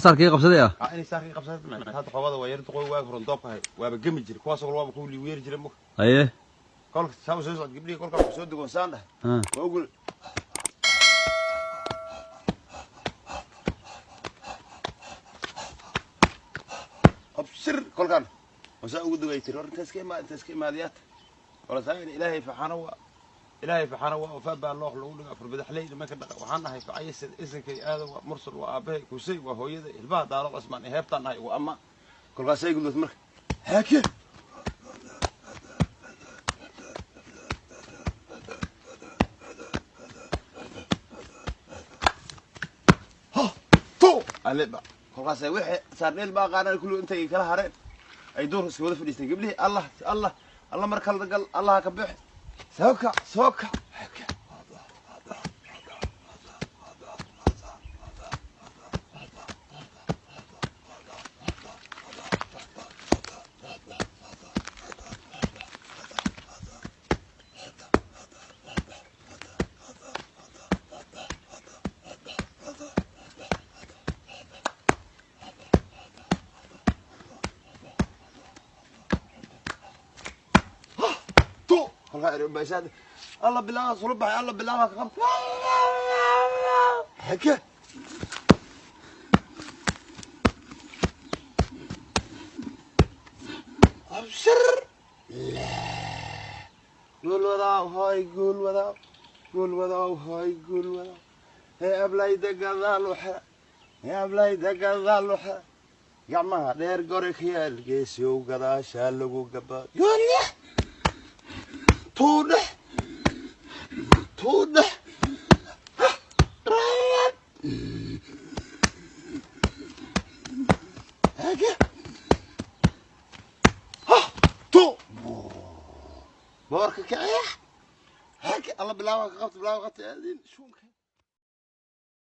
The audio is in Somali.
Saarkii qabsaday ah. Inay saarkii qabsaday hadda qobada waa yar duqoy, waag furan doobka hay waaba gemi jiri, kuwaasoo kale waaba kuwii weeri jiray mug. Haye. Kolka saa soo socod gabdhihii kolkaa ku soo degoon saan dhahay. Waa ugul absir kolkaan wasaa ugu dogay tiri, hor intaas ka imaad, intaas ka imaadayaata wala saa ilaahay faxana waa ilaahay faxana waa wafaa baa loox lagu dhiga afar badaxley nimanka dhaqa. Waxaan dhahay facaya isinkay aada waa mursal, waa aabahay kusay, waa hooyada ilbaha daalo cusmaan ee heebtaan dhahay waa ama kolkaasay gudbat marka haake to aleba. Kolkaasay wixii saardheel baa qaanaan kulli intay kala hareen ay duurka iska wada fadhiisteen gabdhihii. Allah allah allah, mar kala gal, allah ka bix, soo kac, soo kac. To kolkaa eri baashaad allah bilaaga sula baxay, allah bilaaga ka qabta hake abshir guul wadaa hoy, guul wadaa, guul wadaa hoy, guul wadaa. Hee ablayda gadaal u xira, hee ablayda gadaal u xira, gacmaha dheer gore ka yaal geesiyow gadaashaa lagu gabaa goolya tuudhex tuudhex hage tu boorka kiciya hage alla bilaawa ka qabta, bilaawa qabta aadin shuunka.